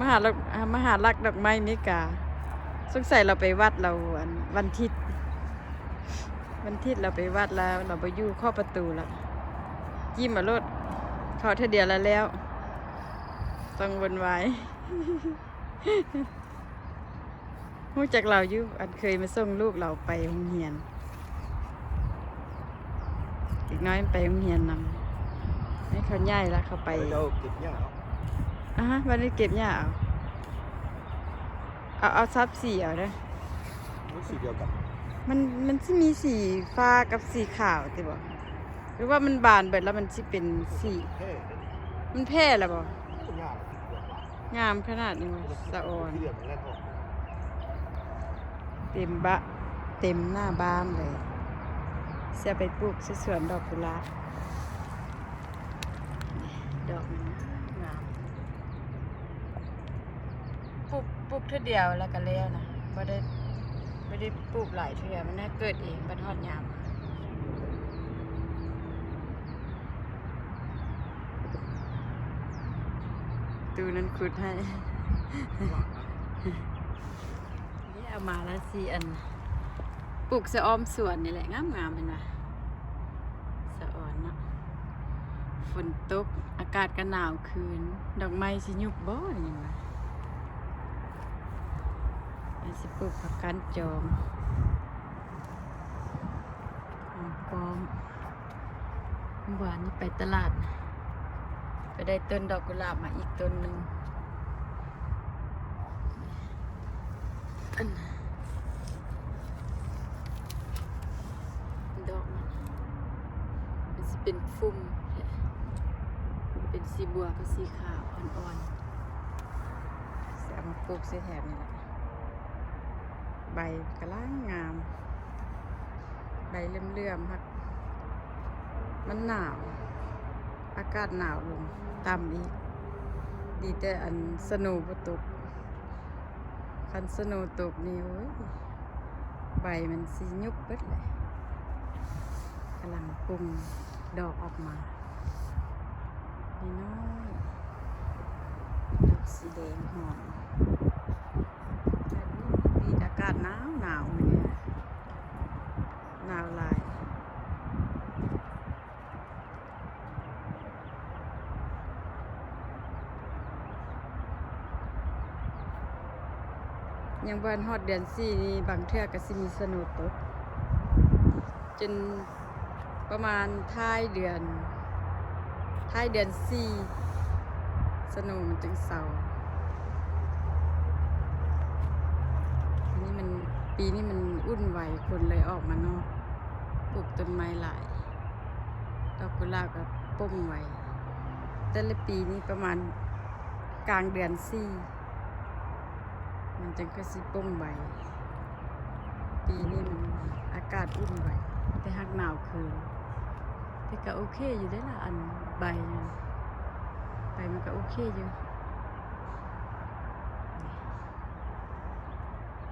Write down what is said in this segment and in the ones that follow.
ມາຫາລັກ ມາຫາລັກດອກໄມ້ເມກາ. ສົງໄສລາວໄປວັດລາວ ອັນ ວັນທິດ ວັນທິດລາວໄປວັດລາວ ລາວບໍ່ຢູ່ ເຄາະປະຕູລະ. ຈິ້ມເອົາໂລດ ເຄາະເທື່ອດຽວລະແລ້ວ ຕ້ອງວຸ່ນວາຍ. ຮູ້ຈັກລາວຢູ່ ອັນເຄີຍມາສົ່ງລູກລາວໄປໂຮງຮຽນ. ເດັກນ້ອຍມັນໄປໂຮງຮຽນນຳ ໃຫ້ເຂົາໃຫຍ່ລະເຂົາໄປ ເຂົາເຈົ້າເກັບຫຍ້າເອົາ. ອາ ບັດນີ້ເກັບຫຍ້າເອົາ ເອົາ ເອົາສັບສີເອົາເດີ. ມັນສີດຽວກັນ ມັນ ມັນຊິມີສີຟ້າກັບສີຂາວຕິບໍ? ຫຼືວ່າມັນບານເບິດແລ້ວມັນຊິເປັນສີ ມັນແຜ່ແລ້ວບໍ? ໂອ້ ຫຍ້າລະສີດຽວກັນ ງາມຂະໜາດນີ້ ສະອອນ ເຕັມບະ ເຕັມໜ້າບ້ານເລີຍ. ຊິເອົາໄປປູກໃສ່ສວນດອກກຸຫຼາບ. ດອກມັນງາມ ປູກ ປູກເທື່ອດຽວແລ້ວກໍແລ້ວນະ ບໍ່ໄດ້ ບໍ່ໄດ້ປູກຫຼາຍເທື່ອ ມັນໃຫ້ເກີດເອງ ບັດຮອດຍາມ ຕູ້ນັ້ນຂຸດໃຫ້. ເອົາມາແລ້ວຊິ ອັນ ປູກໃສ່ອ້ອມສວນນີ້ແຫຼະ ງາມໆ ເຫັນບໍ່? ສະອອນເນາະ ຝົນຕົກ ອາກາດກໍໜາວຄືນ ດອກໄມ້ຊິຍຸບບໍ່ນີ້ຫວະ? ອາດຊິປູກຜັກກ້ານຈອງ ຫອມປ້ອມ. ວານນີ້ໄປຕະຫຼາດ ໄປໄດ້ຕົ້ນດອກກຸຫຼາບມາອີກຕົ້ນໜຶ່ງ. ອັນ ດອກມັນ ມັນຊິເປັນຟຸ່ມ ເປັນສີບົວກັບສີຂາວອ່ອນໆ ຊິເອົາມາປູກໃສ່ແຖວນີ້ແຫຼະ. ໃບກຳລັງງາມ ໃບເຫຼື້ອມໆ ມັນໜາວ ອາກາດໜາວລົງຕ່ຳອີກ ດີແຕ່ອັນສະໂນບໍ່ຕົກ ຄັນສະໂນຕົກນີ້ ໂອ້ຍ ໃບມັນຊິຍຸບເບິດແຫຼະ. ກຳລັງປຸ່ງດອກອອກມາ ນ້ອຍໆ ດອກສີແດງຫອມ. ແບບນີ້ ປີນີ້ອາກາດໜາວໆ ມື້ນີ້ນະ ໜາວຫຼາຍ. ຍັງບໍ່ທັນຮອດເດືອນສີ່ນີ້ ບາງເທື່ອກໍຊິມີສະໂນຕົກ ຈົນປະມານທ້າຍເດືອນ ທ້າຍເດືອນສີ່ ສະໂນມັນຈຶ່ງເຊົາ. ອັນນີ້ມັນ ປີນີ້ມັນອຸ່ນໄວ ຄົນເລີຍອອກມານອກ ປູກຕົ້ນໄມ້ຫຼາຍ. ດອກກຸຫຼາບກໍປົ່ງໄວ ແຕ່ລະປີນີ້ປະມານກາງເດືອນສີ່ ມັນຈັ່ງຄ່ອຍຊິປົ່ງໄວ. ປີນີ້ມັນອາກາດອຸ່ນໄວ ແຕ່ຫາກໜາວຄືນ ແຕ່ກໍໂອເຄຢູ່ເດ້ລະ ອັນໃບນັ້ນ ໃບມັນກໍໂອເຄຢູ່.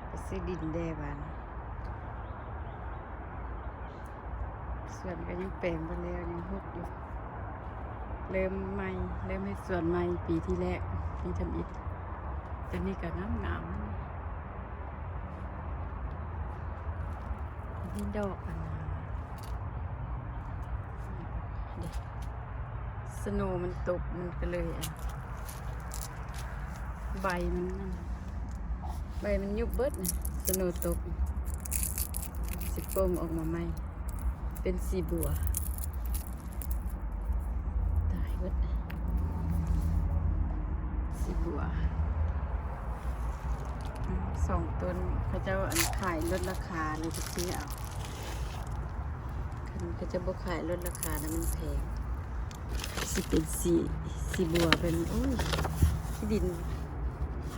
ໄປຊື້ດິນແດ່ບາດນີ້. ສວນກໍຍັງແປງບໍ່ແລ້ວ ຍັງຮົກຢູ່ ເລີ່ມໃໝ່ ເລີ່ມເຮັດສວນໃໝ່ປີທີ່ແລກ ປີທຳອິດ. ຕົວນີ້ກໍງາມໆ ມີດອກອັນນາ ເດ ສະໂນມັນຕົກ ມັນກໍເລີຍ ອັນ ໃບມັນນັ້ນ ໃບມັນຍຸບເບິດນະ ສະໂນຕົກ ຊິປົ່ງອອກມາໃໝ່ ເປັນສີບົວ. ຕາຍເບິດ ສີບົວ ສອງຕົ້ນ ເຂົາເຈົ້າ ອັນ ຂາຍລົດລາຄາ ເລີຍໄປຊື້ເອົາ. ຄັນເຂົາເຈົ້າບໍ່ຂາຍລົດລາຄານະ ມັນແພງ. ຊິເປັນສີ ສີບົວເປັນ ໂອ້ຍ ຂີ້ດິນ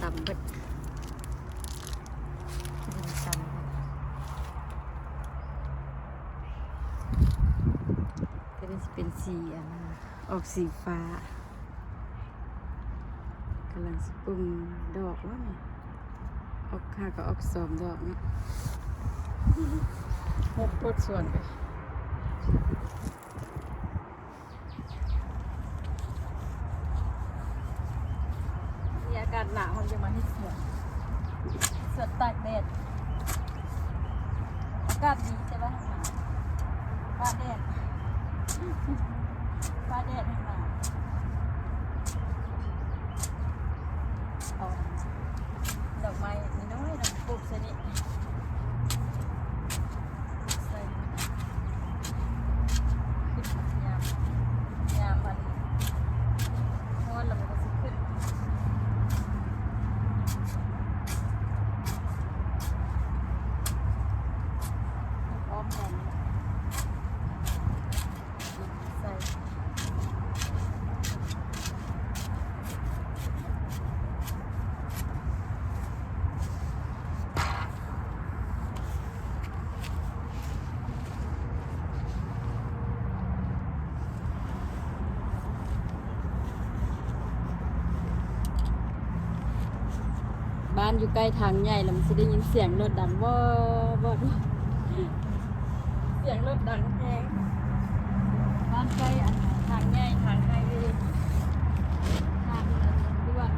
ຕ່ຳເບິດ ຂີ້ດິນຕ່ຳເບິດ. ຕົວນີ້ຊິເປັນສີອັນ ອອກສີຟ້າ ກຳລັງຊິປຸ້ງດອກວ່ານີ້ ອອກ ຫາກໍອອກສອງດອກເນາະ. ຫົກໂພດສວນໄປ. ນີ້ອາກາດ ຫຼ້າເຮົາຈະມາເຮັດສວນ ສວນຕາກແດດ. ອາກາດດີ ແຕ່ວ່າຟ້າແດດ ຟ້າແດດແຮງຫຼ້າ. ເອົາດອກໄມ້ນ້ອຍໆ ມາປູກໃສ່ນີ້ ໃສ່ ຂຶ້ນຍາມ ຍາມມັນຮ້ອນແລ້ວມັນກໍຊິຂຶ້ນ. ອ້ອມແຜ່ນນີ້ແຫຼະ ໃສ່ ບ້ານຢູ່ໃກ້ທາງໃຫຍ່ ແລ້ວມັນຊິໄດ້ຍິນສຽງລົດດັງວໍ້ວໍ້ ສຽງລົດດັງແຮງ. ບ້ານໃກ້ ອັນ ທາງໃຫຍ່ ທາງໄຮເວ ທາງດ່ວນ.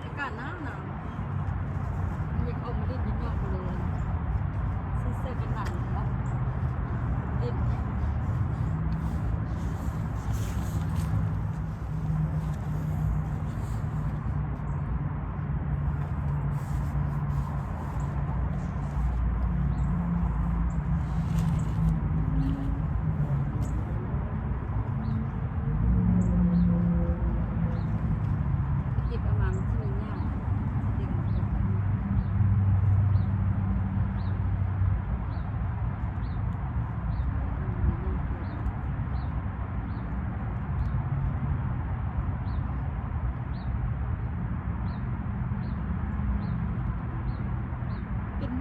ອາກາດໜາວໆ ຢາກອອກມາຫຼິ້ນຢູ່ນອກເລີຍ ໃສ່ເສື້ອກັນໜາວເນາະ ຫຼິ້ນ. ເປັນ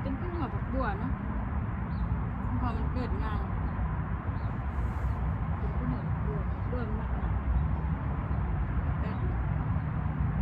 ເປັນຄືຫົວບັກບົວເນາະ ເພາະມັນເກີດງ່າຍ ເປັນຄືຫົວບັກບົວ ບົວມັນມັກໜາວ ອາກາດໜາວ.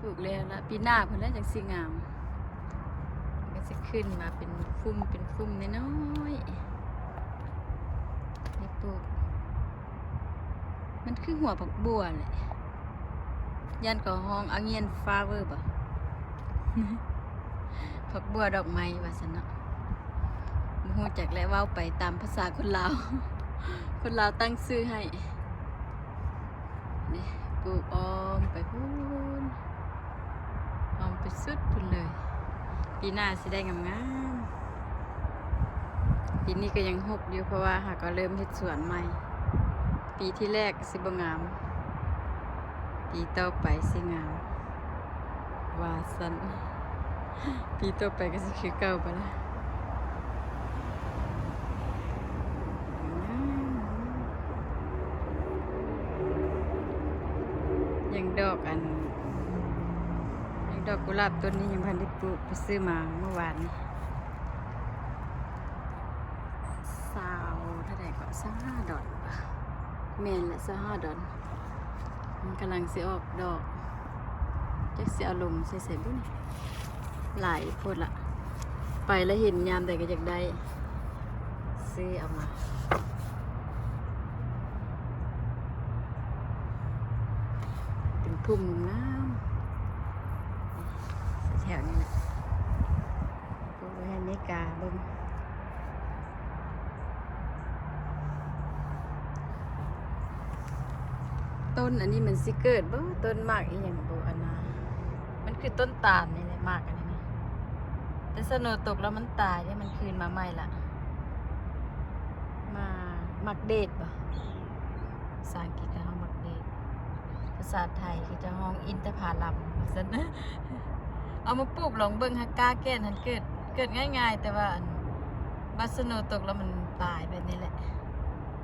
ປູກແລ້ວລະ ປີໜ້າພຸ້ນແຫຼະຈັ່ງຊິງາມ ກໍຊິຂຶ້ນມາເປັນຟຸ່ມ ເປັນຟຸ່ມນ້ອຍໆ ນີ້ປູກ ມັນຄືຫົວຜັກບົວແຫຼະ ຢ້ານເຂົາຮ້ອງອາງຽນຟາເວີບໍ? ດອກບົວດອກໄມ້ວ່າຊັ້ນເນາະ ບໍ່ຮູ້ຈັກແຫຼະ ເວົ້າໄປຕາມພາສາຄົນລາວ ຄົນລາວຕັ້ງຊື່ໃຫ້. ນີ້ປູກອ້ອມໄປພຸ້ນ ອ້ອມໄປສຸດພຸ້ນເລີຍ. ປີໜ້າຊິໄດ້ງາມໆ. ປີນີ້ກໍຍັງຮົກຢູ່ ເພາະວ່າຫາກໍເລີ່ມເຮັດສວນໃໝ່. ປີທີ່ແລກຊິບໍ່ງາມ ປີຕໍ່ໄປຊິງາມ ວ່າຊັ້ນ. ປີຕໍ່ໄປກໍຊິຄືເກົ່າບໍ່ລະ? ຍັງດອກອັນ ຍັງດອກກຸຫຼາບຕົ້ນນີ້ຍັງບໍ່ທັນໄດ້ປູກ ໄປຊື້ມາມື້ວານນີ້. ຊາວເທົ່າໃດເກາະ ຊາວຫ້າດອນ ແມ່ນລະ ຊາວຫ້າດອນ. ມັນກຳລັງຊິອອກດອກ ຈັກຊິເອົາລົງໃສ່ໃສບຸ ຫຼາຍໂພດລະ. ໄປລະເຫັນ ຍາມໃດກໍຢາກໄດ້ ຊື້ເອົາມາ. ເປັນພຸ່ມງາມໆ ແຖວນີ້ແຫຼະ. ປູກໄວ້ໃຫ້ເມກາເບິ່ງ. ຕົ້ນອັນນີ້ມັນຊິເກີດບໍ່? ຕົ້ນໝາກອີ່ຫຍັງບໍ່? ອັນນ່າ ມັນຄືຕົ້ນຕານນີ້ແຫຼະ ໝາກອັນນີ້ນະ. ແຕ່ສະໂນຕົກແລ້ວມັນຕາຍເດ້ ມັນຄືນມາໃໝ່ລະ. ໝາກ ໝາກເດດບໍ່? ພາສາອັງກິດເຂົາເອີ້ນໝາກເດດ. ພາສາໄທເຂົາເຈົ້າຮ້ອງອິນທະຜາລຳວ່າຊັ້ນ. ເອົາມາປູກລອງເບິ່ງ ຫາກກ້າແກ່ນຫັ້ນເກີດ ເກີດງ່າຍໆ ແຕ່ວ່າອັນ ບາດສະໂນຕົກແລ້ວມັນຕາຍແບບນີ້ແຫຼະ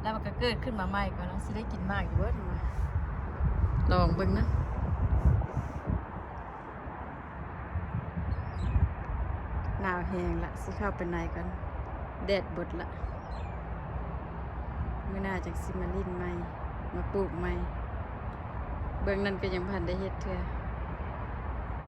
ແລ້ວມັນກໍເກີດຂຶ້ນມາໃໝ່ກ່ອນເນາະ. ຊິໄດ້ກິນໝາກຢູ່ບໍ່? ລອງເບິ່ງນະ. ໜາວແຮງລະ ຊິເຂົ້າໄປໃນກ່ອນ ແດດບົດລະ. ມື້ໜ້າຈັ່ງຊິມາຫຼິ້ນໃໝ່ ມາປູກໃໝ່. ເບື້ອງນັ້ນກໍຍັງບໍ່ທັນໄດ້ເຮັດເທື່ອ.